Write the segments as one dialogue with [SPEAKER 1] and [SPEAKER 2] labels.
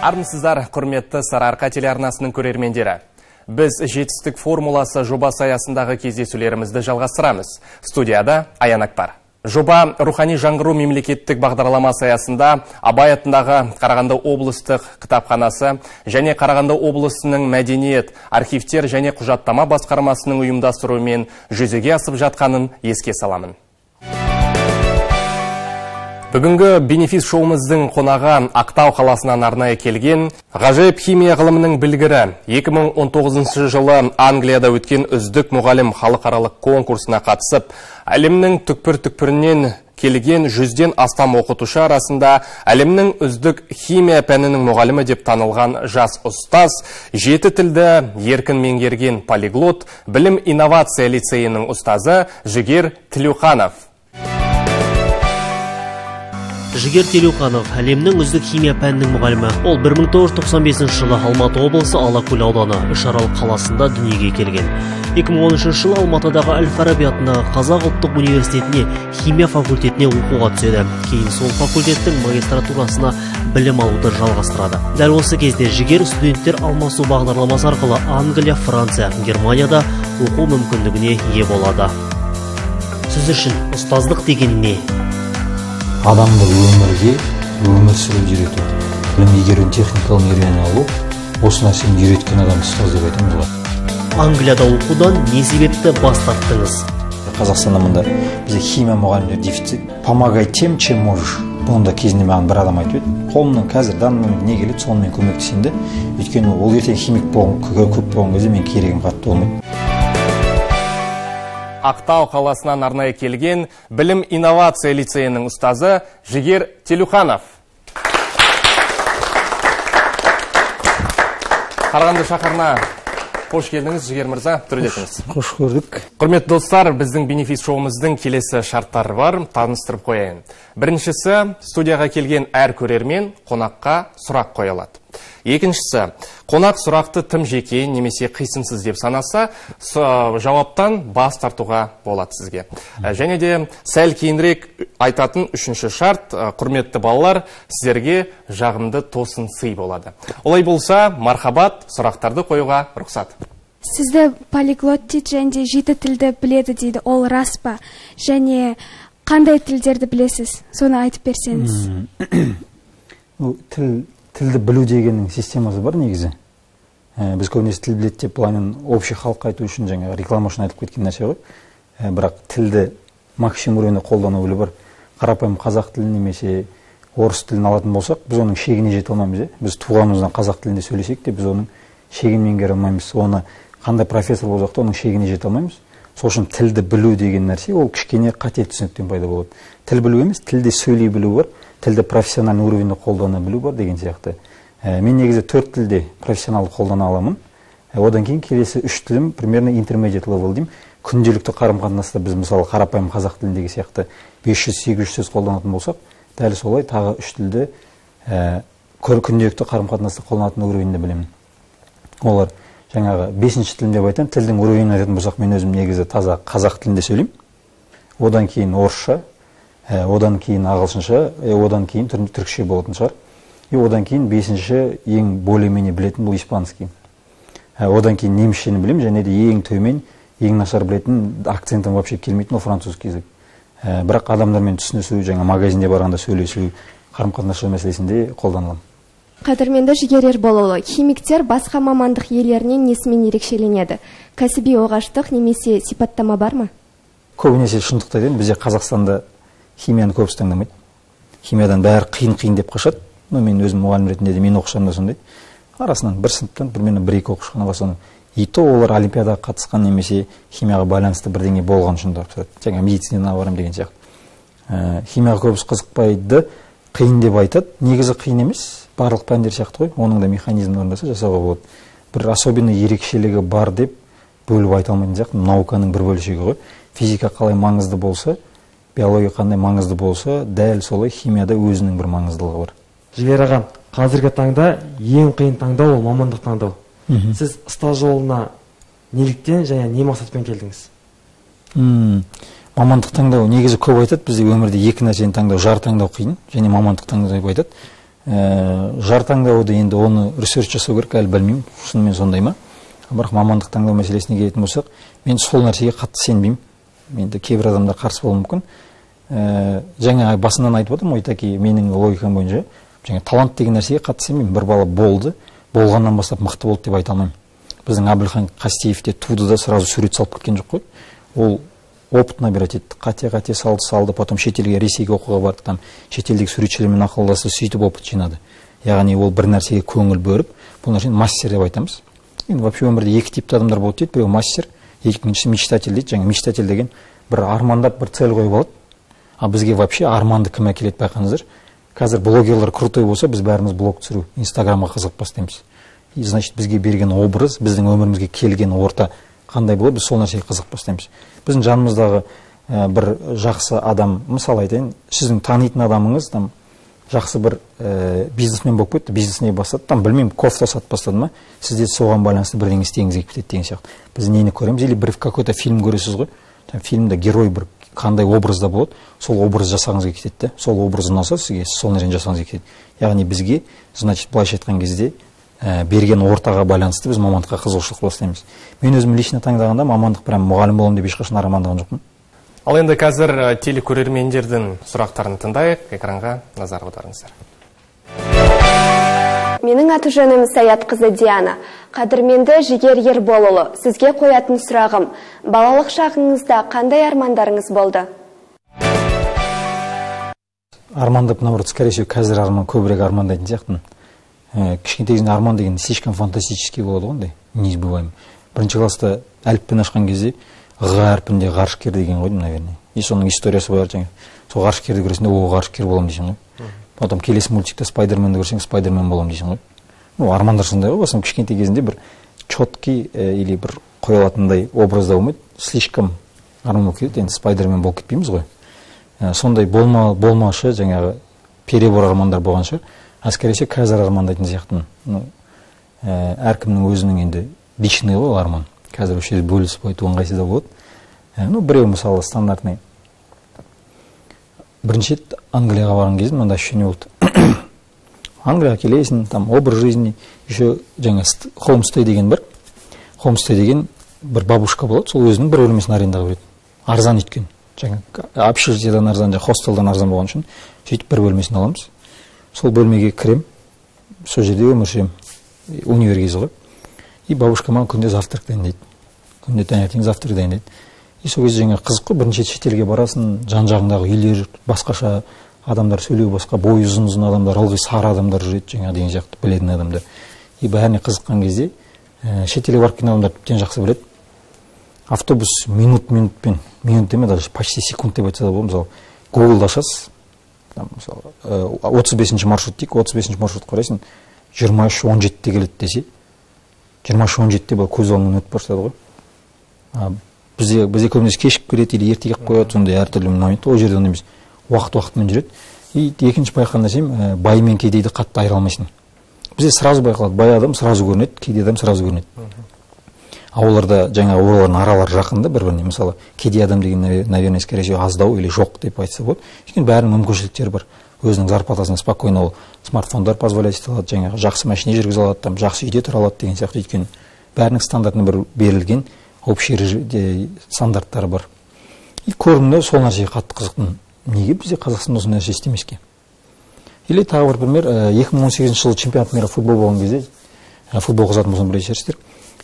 [SPEAKER 1] Армысыздар, құрметті Сарыарқа телеарнасының көрермендері. Біз жетістік формуласы жобасы аясындағы кездесулерімізді жалғастырамыз. Студияда Аян Акпар. Жоба рухани жаңғыру мемлекеттік бағдарламасы аясында Абай атындағы Қарағанды облыстық кітапханасы және Қарағанды облысының мәдениет, архивтер және құжаттама басқармасының ұйымдастыруымен жүзеге асып жатқанын еске саламын. Бүгінгі бенефис шоуымыздың қонағы Ақтау қаласынан арнайы келген ғажайып химия ғылымының білгірі, 2019 жылы Англияда өткен үздік мұғалім халықаралық конкурсына қатысып, әлемнің түкпір-түкпірінен келген 100-ден астам оқытушы арасында әлемнің үздік химия пәнінің мұғалімі деп танылған жас ұстаз, 7 тілді еркін меңгерген полиглот, білім инновация лицейінің ұстазы Жігер Тілеуханов.
[SPEAKER 2] Жігер Тілеуханов әлемнің үздік химия пәнінің мұғалімі. Ол 1995 жылы Алматы облысы Алакөл ауданы Үшарал қаласында дүниеге келген. 2013 жылы Алматыдағы Әл-Фараби атындағы Қазақ ұлттық университетіне химия факультетіне оқуға түседі. Кейін сол факультеттің магистратурасына білім алуды жалғастырады. Дәл осы кезде Жігер студенттер алмасу бағдарламасы арқылы Англия, Франция, Германияда оқу мүмкіндігіне ие болады. Сіз үшін ұстаздық деген не?
[SPEAKER 3] Адамды өмірге өмір сүруді үйрету, білім игеру техникаларын үйрене алу, осы нәрсені үйреткен адам ұстаз деп айтамыз ғой.
[SPEAKER 2] Англияда оқудан не себепті бас тарттыңыз?
[SPEAKER 3] Қазақстанда мында бізде химия мұғалімдері дефицит. Помогай тем, чем можешь. Бұны да кезінде маған бір адам айтып еді. Қолымнан қазір данный момент не келеді, сонымен көмектесемін де. Өйткені ол ертең химик болған, көп болған кезде мен керегім қатты болмайды.
[SPEAKER 1] Ақтау қаласынан арнайы келген білім инновация лицейінің ұстазы Жігер Тілеуханов. Қарағанды шаһарына қош келдіңіз, Жігер мырза, төрдетіңіз.
[SPEAKER 3] Қош көрдік.
[SPEAKER 1] Құрметті достар, біздің бенефис шоуымыздың келесі шарттары бар, таныстырып қояйын. Біріншісі, студияға келген әр көрермен қонаққа сұрақ қоя алады. Екіншісі, қонақ сұрақты тым жеке немесе қисынсыз деп санаса, жауаптан бас тартуға болады сізге. Және де сәл кейінірек айтатын үшінші шарт, құрметті балалар, сіздерге жағымды тосын сый болады. Олай болса, мархабат, сұрақтарды қоюға рұқсат.
[SPEAKER 4] Сізді полиглот дейді және де 7 тілді біледі дейді, ол рас па? Және қандай тілдерді білесіз? Соны айтып берсеңіз.
[SPEAKER 3] Тілді білу дегеннің системасы бар негізі. Біз көбінесе тіл біледі деп былайынан общий халыққа айту үшін, жаңағы реклама үшін айтып кеткен нәрсе ғой. Бірақ тілді максимум уровеньде қолдану білу бар. Қарапайым қазақ тілін немесе орыс тілін алатын болсақ, біз оның шегіне жете алмаймыз. Біз туғанымыздан қазақ тілінде сөйлесек те, біз оның шегін меңгере алмаймыз. Оны қандай профессор болсақ та оның шегіне жете алмаймыз. Сол үшін тілді білу деген нәрсе ол кішкене қате түсініктен пайда болады. Тіл білу емес, тілде сөйлей білу бар, тілді профессиональный уровеньде қолдана білу бар деген сияқты. Мен негізі 4 тілде профессионалды қолдана аламын. Одан кейін келесі 3 тілім примерно intermediate level деймін. Күнделікті қарым-қатынаста біз мысалы қарапайым қазақ тіліндегі сияқты 500-800 сөз қолданатын болсақ, дәл солай тағы 3 тілді күнделікті қарым-қатынаста қолданатын уровеньде білемін. Олар жаңағы 5-ші тілім деп айтамын, тілдің уровенін айтатын болсақ, мен өзім негізі таза қазақ тілінде сөйлеймін. Одан кейін орысша, одан кейін ағылшынша, одан кейін түркше болатын шығар. И одан кейін 5-ші ең более-менее білетін бұл испанский. Одан кейін немісшені білемін, және де ең төмен, ең нашар білетін, акцентім вообще келмейтін ол французский язык. Бірақ адамдармен түсінісу, жаңа магазинде барғанда сөйлесу, қарым-қатынас мәселесінде қолданыламын.
[SPEAKER 5] Қадірменді Жігер Ерболұлы, химиктер басқа мамандық иелерінен несімен ерекшеленеді? Кәсіби оғаштық немесе сипаттама бар ма?
[SPEAKER 3] Көбінесе шындықты айтайын, бізде Қазақстанда химияны көбісі таңдамайды. Химиядан бәрі қиын-қиын деп қашады. Мен өзім мұғалім ретінде де, мен оқушыларым да сондай. Арасынан бір сыныптан примерно 1-2 оқушы ғана басады. И то олар олимпиадаға қатысқан немесе химияға байланысты бірдеңе болған үшін тапсырады. Жаңа медицинаға барамын деген сияқты. Химияға көбісі қызықпайды, қиын деп айтады. Негізі қиын емес. Барлық пәндер сияқты ғой, оның да механизмін орындаса жасауға болады. Бір особенный ерекшелігі бар деп бөліп айта алмайтын сияқты, науканың бір бөлшегі ғой. Физика қалай маңызды болса, биология қандай маңызды болса, дәл солай химияда өзінің бір маңыздылығы бар.
[SPEAKER 6] Жігер аға, қазіргі таңда ең қиын таңдау ол мамандық таңдау. Сіз ұстаз жолына неліктен және не мақсатпен келдіңіз?
[SPEAKER 3] Мамандық таңдау негізі көп айтады, бізде өмірде екі нәрсені таңдау, жар таңдау қиын және мамандық таңдау деп айтады. Жар таңдауды енді оны research жасау керек, әлі білмеймін, шынымен сондай ма. Бірақ мамандық таңдау мәселесіне келетін болсақ, мен сол нәрсеге қатты сенбеймін. Енді кейбір адамдар қарсы болуы мүмкін. Жаңа басынан айтып отырмын ғой, таки менің логикам бойынша жаңа талант деген нәрсеге қатты сенбеймін. Бір бала болды, болғаннан бастап мықты болды деп айта алмаймын. Біздің Әбілхан Қастеев те туды да сразу сурет салып кеткен жоқ қой. Ол опыт набирать етті, қате-қате салды, потом шетелге, Ресейге оқуға барды, там шетелдегі суретшілермен ақылдасты, сөйтіп опыт жинады. Яғни ол бір нәрсеге көңіл бөліп, бұл нәрсені мастер деп айтамыз. Енді вообще өмірде екі типті адамдар болады дейді: біреу мастер, екіншісі мечтатель дейді. Жаңа мечтатель деген бір армандап, бір цель қойып алады. А бізге вообще арманды кім әкеледі, байқаңыздар. Қазір блогерлар крутой болса, біз бәріміз блог түсіру, инстаграмға қызығып бастаймыз. И значит, бізге берген образ, біздің өмірімізге келген орта қандай болады, біз сол нәрсеге қызығып бастаймыз. Біздің жанымыздағы бір жақсы адам, мысал айтайын, сіздің танитын адамыңыз там жақсы бір бизнесмен болып кетті, бизнесіне бастады, там білмеймін, кофта сатып бастады ма, сіз де соған байланысты бірдеңе істегіңіз келіп кетеді деген сияқты. Біз нені көреміз, или бір какой-то фильм көресіз ғой, там фильмде герой бір қандай образда болады, сол образ жасағыңыз келіп кетеді де, сол образ ұнаса сізге, сіз сол нәрсені жасағыңыз келіп кетеді. Яғни бізге, значит, былайша айтқан кезде, берген ортаға байланысты біз мамандыққа қызығушылық бастаймыз. Мен өзім лично таңдағанда мамандық прям мұғалім боламын деп ешқашан армандаған жоқпын.
[SPEAKER 1] Ал енді қазір телекөрермендердің сұрақтарын тыңдайық, экранға назар аударыңыздар.
[SPEAKER 5] Менің аты жөнім Саятқызы Диана. Қадірменді Жігер Ерболұлы, сізге қоятын сұрағым: балалық шағыңызда қандай армандарыңыз болды?
[SPEAKER 3] Армандап, наоборот, скорее всего, қазір арман көбірек армандайтын сияқтымын. Кішкентай кезінде арман деген слишком фантастический болады ғой, ондай несбываемый. Бірінші класста әліппені ашқан кезде ғ әрпінде ғарышкер деген қойдым, наверное. И соның историясы бар жаңа. Сол ғарышкерді көресің де, о, ғарышкер боламын дейсің ғой. Потом келесі мультикте Спайдерменді көрсең, Спайдермен боламын дейсің ғой. Ну, армандар сондай ғой, басым кішкентай кезінде бір четкий или бір қоя алатындай образда болмайды. Слишком арман болып кетеді, енді Спайдермен болып кетпейміз ғой. Сондай болмашы жаңағы перебор армандар болған шығар. А скорее всего қазір армандайтын сияқтымын. Ну, әркімнің өзінің енді личный ғой ол арман. Қазір осы жерде бөлісіп айту ыңғайсыз да болады. Ну, біреу мысалы стандартный. Бірінші рет Англияға барған кезде мынандай ощущение болды. Англияға келесің, там образ жизни, еще жаңа хоумстей деген бар. Хоумстей деген бір бабушка болады, сол өзінің бір бөлмесін арендаға береді. Арзан өйткені. Жаңа общежитиеден арзан, жаңа хостелдан арзан болған үшін сөйтіп бір бөлмесін аламыз. Сол бөлмеге кірем, сол жерде өмір сүремін. Универ кезі ғой. И бабушка маған күнде завтрак дайындайды. Күнде таңертең завтрак дайындайды. И сол кезде жаңа қызық қой, бірінші рет шетелге барасың, жан жағыңдағы үйлер басқаша, адамдар сөйлеу басқа, бойы ұзын ұзын адамдар, ылғи сары адамдар жүреді, жаңа деген сияқты білетін адамдар. И бәріне қызыққан кезде, шетелге барып келген адамдар тіптен жақсы біледі. Автобус минут минутпен, минут деме, даже почти секунд деп айтса да болады. Мысалы, Гуглда ашасыз, там, мысалы, 35-ші маршрут дейік, 35-ші маршрут қарайсың, 23:17-те келеді десе, 23:17-те бұл көз алдыңнан өтіп бара жатады ғой. Бізде көбінесе кешігіп келеді или ерте келіп қояды, сондай әртүрлі момент, ол жерде ондай емес, уақыт уақытымен жүреді. И екінші байқаған нәрсем, бай мен кедейді қатты айыра алмайсың. Бізде сразу байқалады, бай адам сразу көрінеді, кедей адам сразу көрінеді. А оларда жаңа олардың аралары жақын да бір-біріне. Мысалы, кедей адам деген, наверное, скорее всего, аздау или жоқ деп айтса болады. Өйткені бәрінің мүмкіншіліктері бар. Өзінің зарплатасына спокойно ол смартфондар позволять ете алады, жаңағы жақсы машина жүргізе алады, там жақсы үйде тұра алады деген сияқты. Өйткені бәрінің стандартына бір берілген общий стандарттары бар. И көрдім де, сол нәрсеге қатты қызықтым. Неге бізде Қазақстанда осындай нәрсе істемеске? Или тағы бір пример, 2018 жылы чемпионат мира футбол болған кезде, футбол қызатын болсам білетін шығарсыздар,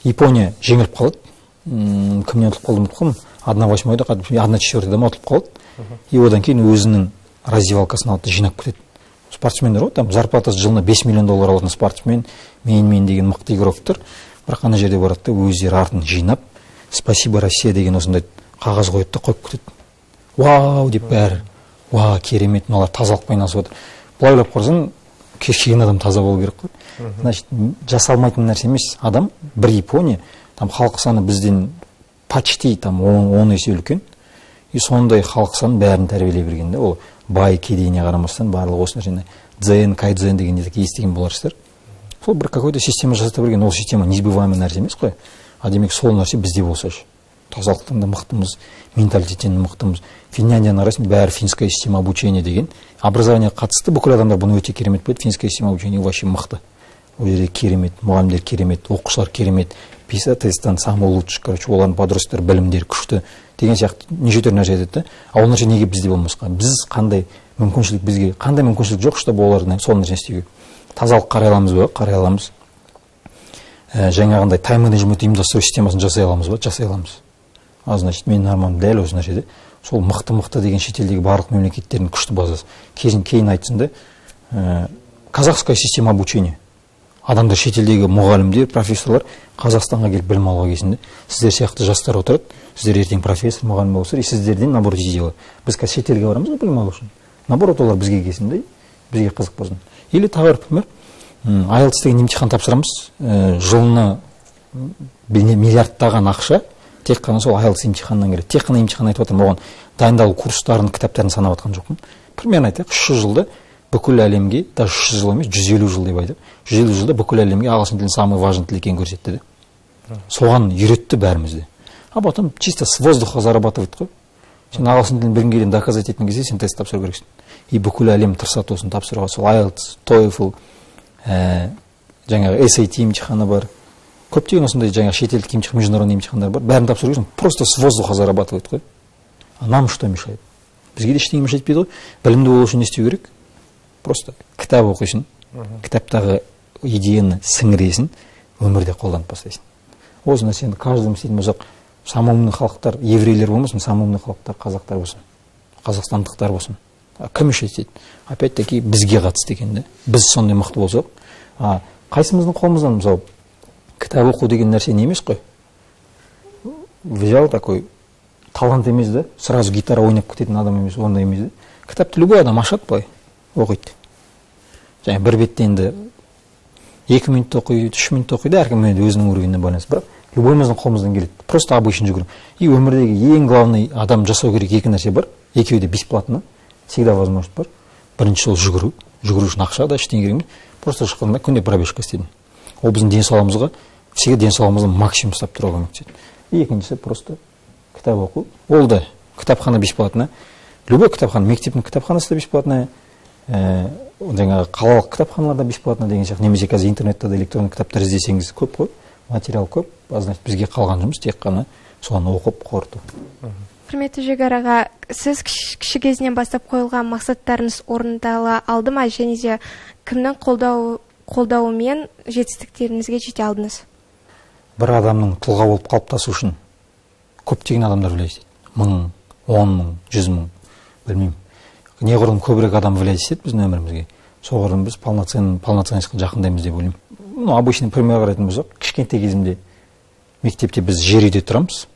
[SPEAKER 3] Япония жеңіліп қалады. Кімнен ұтылып қалды ұмытып қалдым. Одна восьмойда, одна четвертыйда ма ұтылып қалады. И одан кейін өзінің раздевалкасын алып жинап кетеді. Спортсмендер ғой, там зарплатасы жылына 5 миллион доллар алатын спортсмен, мен деген мықты игроктар. Бірақ ана жерде барады да өздері артын жинап, спасибо Россия деген осындай қағаз қояды да қойып кетеді. Вау деп бәрі, вау, керемет, мыналар тазалықпен айналысып отыр. Былай ойлап қарасаң, кез келген адам таза болу керек қой. Значит, жасалмайтын нәрсе емес. Адам, бір Япония, там халық саны бізден почти там 10 есе үлкен. И сондай халық санын бәрін тәрбиелей берген де, ол бай кедейіне қарамастан барлығы осы нәрсені дзен, кайдзен деген естіген боларсыздар. Сол бір какой-то система жасата берген, ол система несбываемый нәрсе емес қой. А демек сол нәрсе бізде болсашы. Тазалықтан да мықтымыз, менталитеттен де мықтымыз. Финляндияны қарайсың, бәрі финская система обучения деген. Образование қатысты бүкіл адамдар бұны өте керемет біледі. Финская система обучения вообще мықты. Ол жерде керемет, мұғалімдер керемет, оқушылар керемет. PISA тесттен самый лучший, короче, олардың подростктар білімдері күшті деген сияқты неше түрлі нәрсе айтады да. А ол нәрсе неге бізде болмасқа? Біз қандай мүмкіншілік, бізге қандай мүмкіншілік жоқ, чтобы олар сол нәрсені істеуге? Тазалық қарай аламыз ба? Қарай аламыз. Жаңағындай тайм-менеджмент ұйымдастыру системасын жасай аламыз ба? Жасай аламыз. А значит, менің арманым дәл осы нәрседе. Сол мықты-мықты деген шетелдегі барлық мемлекеттердің күшті базасы. Кейін айтсын да, казахская система обучения. Адамдар шетелдегі мұғалімдер, профессорлар Қазақстанға келіп білім алуға келсін де. Сіздер сияқты жастар отырады, сіздер ертең профессор, мұғалім болсыздар, и сіздерден наоборот идея. Біз қазір шетелге барамыз ғой білім алу үшін. Наоборот, олар бізге келсін де, бізге қызық болсын. Или тағы бір пример, IELTS деген емтихан тапсырамыз, жылына миллиардтаған ақша тек қана сол IELTS емтиханнан келеді. Тек қана емтихан айтып жатырмын, оған дайындалу курстарын, кітаптарын санап жатқан жоқпын. Примерно айтайық, 300 жылда бүкіл әлемге, даже 300 жыл емес, 150 жыл деп айтайық, 150 жылда бүкіл әлемге ағылшын тілінің самый важный тіл екенін көрсетті де. Соған үйретті бәрімізді. А потом чисто с воздуха зарабатывает қой. Сен ағылшын тілін білгенге дейін доказать еткен кезде сен тест тапсыру керексің. И бүкіл әлем тырысады осыны тапсыруға. Сол IELTS, TOEFL, жаңағы SAT емтиханы бар. Көптеген осындай жаңағы шетелдік емтихан, международный емтихандар бар. Бәрін тапсыру керексің. Просто с воздуха зарабатывает қой. А нам что мешает? Бізге де ештеңе мешает етпейді ғой. Білімді болу үшін не істеу керек? Просто кітап оқисың, кітаптағы идеяны сіңіресің, өмірде қолданып бастайсың. Осы нәрсені каждый істейтін болсақ, самый умный халықтар еврейлер болмасын, самый умный халықтар қазақтар болсын, қазақстандықтар болсын. Кім үшін істейді? Опять-таки бізге қатысты екен да. Біз сондай мықты болсақ, қайсымыздың қолымыздан, мысалы, кітап оқу деген нәрсе не емес қой. Взял такой талант емес да, сразу гитара ойнап кететін адам емес, ондай емес да. Кітапты любой адам ашады былай, оқиды. Және бір бетте енді 2 минут оқиды, 3 минут оқиды, әркім енді өзінің уровеніне байланысты. Бірақ любойымыздың қолымыздан келеді. Просто обычный жүгіру. И өмірдегі ең главный адам жасау керек екі нәрсе бар. Екеуі де бесплатно, всегда возможность бар. Бірінші ол жүгіру. Жүгіру үшін ақша да ештеңе керек емес. Просто шыққанда күнде пробежка істедім. Ол біздің денсаулығымызға, всегда денсаулығымызды максимум ұстап тұруға көмектеседі. И екіншісі просто кітап оқу. Ол да кітапхана бесплатно. Любой кітапхана, мектептің кітапханасы да бесплатно, жаңағы қалалық кітапханалар да бесплатно деген сияқты. Немесе қазір интернетте де электронды кітаптар іздесеңіз көп қой, материал көп. А значит, бізге қалған жұмыс тек қана соны оқып қорыту.
[SPEAKER 4] Құрметті Жігер аға, сіз кіші кезінен бастап қойылған мақсаттарыңыз орындала алды ма, және де кімнің қолдауымен жетістіктеріңізге жете алдыңыз?
[SPEAKER 3] Бір адамның тұлға болып қалыптасу үшін көптеген адамдар влиять етеді. 1000, 10 000, 100 000, білмеймін. Неғұрлым көбірек адам влиять етеді біздің өмірімізге, соғұрлым біз полноценностьқа жақындаймыз деп ойлаймын. Ну, обычный пример қарайтын болсақ, кішкентай кезімде мектепте біз жер үйде тұрамыз.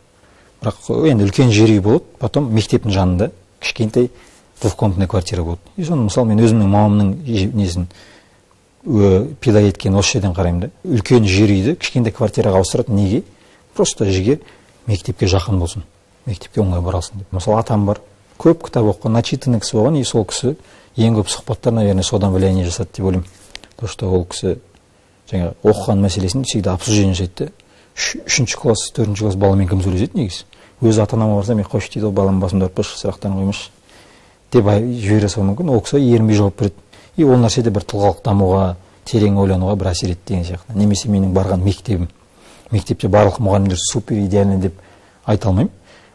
[SPEAKER 3] Бірақ енді үлкен жер үй болады, потом мектептің жанында кішкентай двухкомнатный квартира болады. И соны, мысалы, мен өзімнің мамамның несін пида еткен осы жерден қараймын да. Үлкен жер үйді кішкентай квартираға ауыстырады. Неге? Просто Жігер мектепке жақын болсын, мектепке оңай бара алсын деп. Мысалы, атам бар, көп кітап оқыған, начитанный кісі болған, и сол кісі ең көп сұхбаттар, наверное, содан влияние жасады деп ойлаймын. То, что ол кісі жаңа оқыған мәселесін всегда обсуждение жасайды да. Үшінші класс, төртінші класс баламен кім сөйлеседі негізі? Өз ата анама барсам, мен қойшы дейді ғой, балам басымды ауыртпашы, сұрақтарын қоймашы деп жібере салуы мүмкін. Ол кісі ерінбей жауап береді. И ол нәрсе де бір тұлғалық дамуға, терең ойлануға бір әсер етті деген сияқты. Немесе менің барған мектебім. Мектепте барлық мұғалімдер супер идеальный деп айта алмаймын.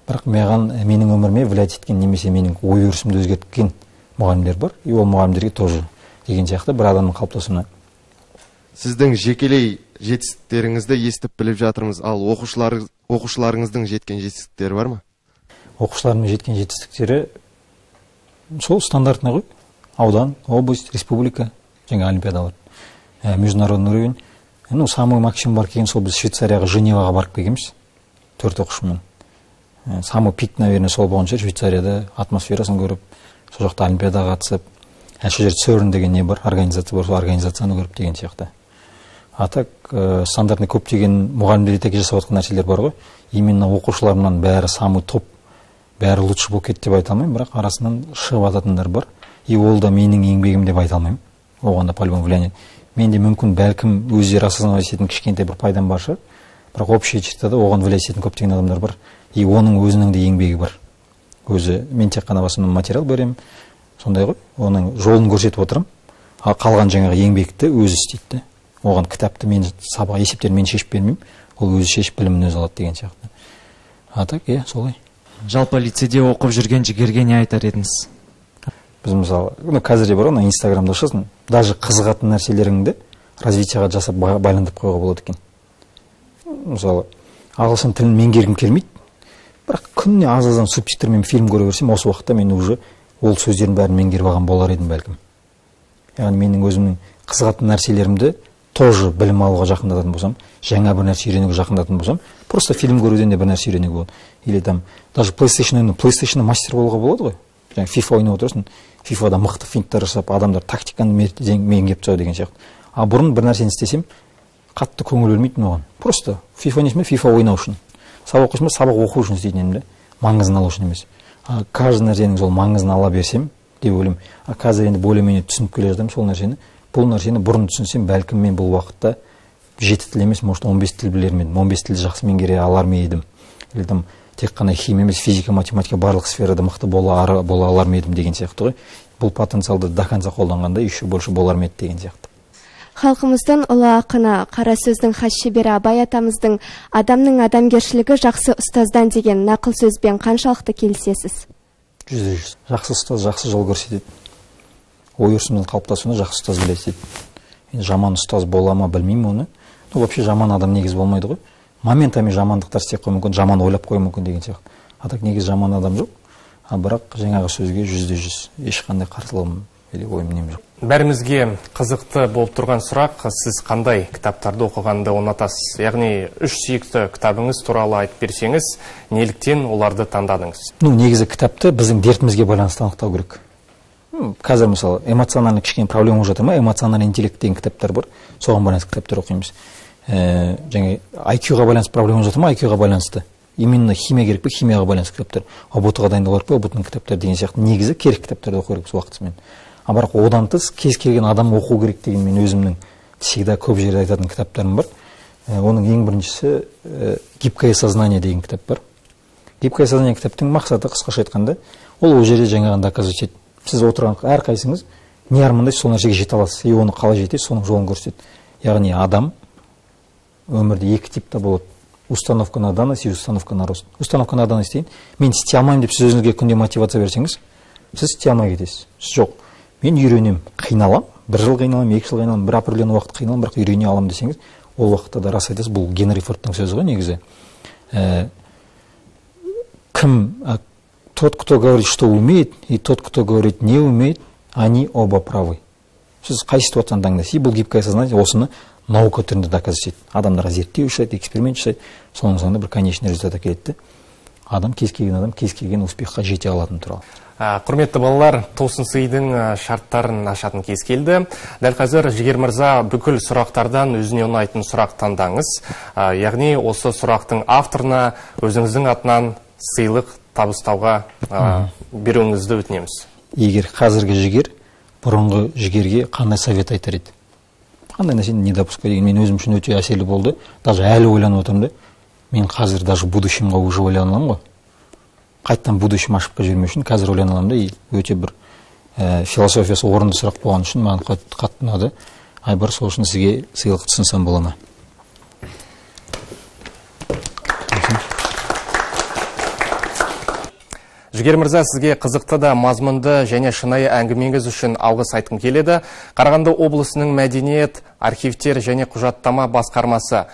[SPEAKER 3] Бірақ менің өміріме влиять еткен, немесе менің ой өрісімді өзгерткен мұғалімдер бар. И ол мұғалімдерге тоже деген сияқты бір адамның қалыптасуына.
[SPEAKER 7] Сіздің жекелей жетістіктеріңізді естіп біліп жатырмыз, ал оқушыларыңыздың жеткен жетістіктері бар ма?
[SPEAKER 3] Оқушыларымның жеткен жетістіктері сол стандартный ғой. Аудан, область, республика, жаңа олимпиадалар, международный уровень. Ну, самый максимум бар келген сол біз Швейцарияға, Женеваға барып келгенбіз. 4 оқушымен. Самый пик, наверное, сол болған шығар, Швейцарияда атмосферасын көріп, сол жақта олимпиадаға қатысып, сол жерде CERN деген не бар, организация бар, сол организацияны көріп деген сияқты. А так, стандартный көптеген мұғалімдер етеке жасап жатқан нәрселер бар ғой. Именно оқушыларымнан бәрі самый топ, бәрі лучше болып кетті деп айта алмаймын, бірақ арасынан шығып жататындар бар. И ол да менің еңбегім деп айта алмаймын. Оған да по-любому влияние. Мен де мүмкін, бәлкім өздері осознавать ететін кішкентай бір пайдам бар шығар. Бірақ общий чертада оған влиять ететін көптеген адамдар бар. И оның өзінің де еңбегі бар. Өзі, мен тек қана басымнан материал беремін, сондай ғой, оның жолын көрсетіп отырамын. А қалған жаңағы еңбекті өзі істейді. Оған кітапты мен сабақ есептерін мен шешіп бермеймін, ол өзі шешіп білімін өзі алады деген сияқты. А так, иә, солай.
[SPEAKER 6] Жалпы лицейде оқып жүрген Жігерге не айтар едіңіз?
[SPEAKER 3] Біз мысалы, қазір де бар ғой, Инстаграмда шығасың, даже қызығатын нәрселеріңді развитиеға жасап байландырып қоюға болады екен. Мысалы, ағылшын тілін меңгергім келмейді, бірақ күніне аз-аздан субтитрмен фильм көре берсем, осы уақытта мен уже ол сөздердің бәрін меңгеріп алған болар едім бәлкім. Яғни менің өзімнің қызығатын нәрселерімді тоже білім алуға жақындататын болсам, жаңа бір нәрсе үйренуге жақындататын болсам, просто фильм көруден де бір нәрсе үйренуге болады. Или там даже PlayStation ойнау, PlayStation-да мастер болуға болады ғой. Жаңа FIFA ойнап отырасың, FIFA-да мықты финттар жасап, адамдар тактиканы меңгеріп тастау деген сияқты. А бұрын бір нәрсені істесем, қатты көңіл бөлмейтін оған. Просто FIFA ойнайсың ба, FIFA ойнау үшін. Сабақ оқисың ба, сабақ оқу үшін істейтін едім де, маңызын алу үшін емес. А каждый нәрсенің сол маңызын ала берсем деп ойлаймын. А қазір енді более-менее түсініп келе жатырмын сол нәрсені. Бұл нәрсені бұрын түсінсем, бәлкім мен бұл уақытта 7 тіл емес, может 15 тіл білер ме едім, 15 тілді жақсы меңгере алар ма едім. Или там тек қана химия емес, физика, математика барлық сферада мықты бола алар ма едім деген сияқты ғой. Бұл потенциалды до конца қолданғанда еще больше болар ма еді деген сияқты.
[SPEAKER 5] Халқымыздың ұлы ақыны, қара сөздің хас шебері Абай атамыздың адамның адамгершілігі жақсы ұстаздан деген нақыл сөзбен қаншалықты келісесіз?
[SPEAKER 3] 100%. Жақсы ұстаз жақсы жол көрсетеді. Ой өрісіміздің қалыптасуына жақсы ұстаз біледі. Енді жаман ұстаз бола ма білмеймін оны. Вообще жаман адам негізі болмайды ғой. Моментами жамандықтар істеп қоюы мүмкін, жаман ойлап қоюы мүмкін деген сияқты. А так негізі жаман адам жоқ. А бірақ жаңағы сөзге 100% ешқандай қарсылығым или ойым нем жоқ.
[SPEAKER 1] Бәрімізге қызықты болып тұрған сұрақ, сіз қандай кітаптарды оқығанды ұнатасыз? Яғни үш сүйікті кітабыңыз туралы айтып берсеңіз, неліктен оларды таңдадыңыз?
[SPEAKER 3] Негізі кітапты біздің дертімізге байланысты анықтау керек. Қазір мысалы эмоциональный кішкене проблема болып жатыр ма, эмоциональный интеллект деген кітаптар бар, соған байланысты кітаптар оқимыз. Және IQ-ға байланысты проблема жатыр ма, IQ-ға байланысты. Именно химия керек пе, химияға байланысты кітаптар. ҰБТ-ға дайындалу керек пе, ҰБТ-ның кітаптары деген сияқты. Негізі керек кітаптарды оқу керек уақытысымен. А бірақ одан тыс кез келген адам оқу керек деген мен өзімнің всегда көп жерде айтатын кітаптарым бар. Оның ең біріншісі «Гибкое сознание» деген кітап бар. «Гибкое сознание» кітаптың мақсаты қысқаша айтқанда, ол жерде жаңағыны доказывать етеді. Сіз отырған әрқайсыңыз не армандайсыз, сол нәрсеге жете аласыз. И оны қалай жетесіз, соның жолын көрсетеді. Яғни адам өмірде екі типте болады. Установка на данность и установка на рост. Установка на данность деген, мен істей алмаймын деп сіз өзіңізге күнде мотивация берсеңіз, сіз істей алмай кетесіз. Сіз жоқ, мен үйренемін, қиналам, бір жыл қиналамын, 2 жыл қиналамын, бір определенный уақыт қиналамын, бірақ үйрене аламын десеңіз, ол уақытта да рас айтасыз, бұл Генри Фордтың сөзі ғой негізі. Тот, кто говорит, что умеет, и тот, кто говорит, не умеет, они оба правы. Сіз қай ситуацияны таңдайсыз? И бұл гибкое сознание осыны наука түрінде доказывать етеді. Адамдарға зерттеу жасайды, эксперимент жасайды, соның соңында бір конечный результат әкеледі. Адам, кез келген адам, кез келген успехқа жете алатын туралы.
[SPEAKER 1] Құрметті балалар, тосын сыйдың шарттарын ашатын кез келді. Дәл қазір Жігер мырза бүкіл сұрақтардан өзіне ұнайтын сұрақ таңдаңыз. Яғни осы сұрақтың авторына өзіңіздің атынан сыйлық табыстауға беруіңізді өтінеміз.
[SPEAKER 3] Егер қазіргі Жігер бұрынғы Жігерге қандай совет айтар еді? Қандай нәрсені не допускай деген мен өзім үшін өте әсерлі болды. Даже әлі ойланып отырмын да. Мен қазір даже будущемға уже ойлана аламын ғой. Қайтадан будущем ошибка жібермеу үшін қазір ойлана аламын да. И өте бір философиясы орынды сұрақ болған үшін маған қатты ұнады. Айбар, сол үшін сізге сыйлық ұсынсам бола ма?
[SPEAKER 1] Жігер мырза, сізге қызықты да мазмұнды және шынайы әңгімеңіз үшін алғыс айтқым келеді. Қарағанды облысының мәдениет, архивтер және құжаттама басқармасы,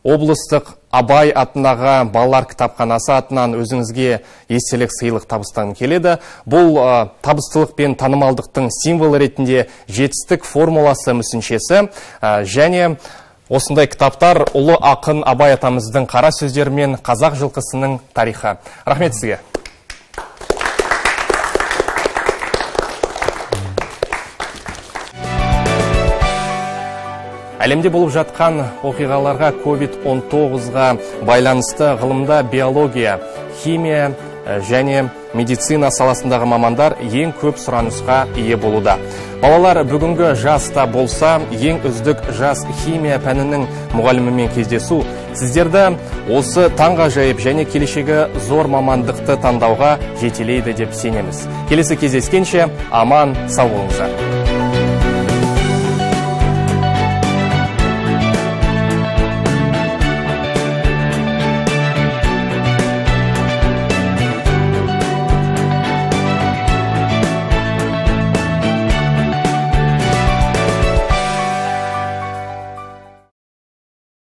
[SPEAKER 1] облыстық Абай атындағы балалар кітапханасы атынан өзіңізге естелік сыйлық табыстағым келеді. Бұл табыстылық пен танымалдықтың символы ретінде жетістік формуласы мүсіншесі және осындай кітаптар ұлы ақын Абай атамыздың қара сөздері мен қазақ жылқысының тарихы. Рахмет сізге. Әлемде болып жатқан оқиғаларға COVID-19-ға байланысты ғылымда биология, химия және медицина саласындағы мамандар ең көп сұранысқа ие болуда. Балалар бүгінгі жаста болса, ең үздік жас химия пәнінің мұғалімімен кездесу Сіздерді осы таңғажайып және келешегі зор мамандықты таңдауға жетелейді деп сенеміз. Келесі кездескенше аман сау болыңыздар.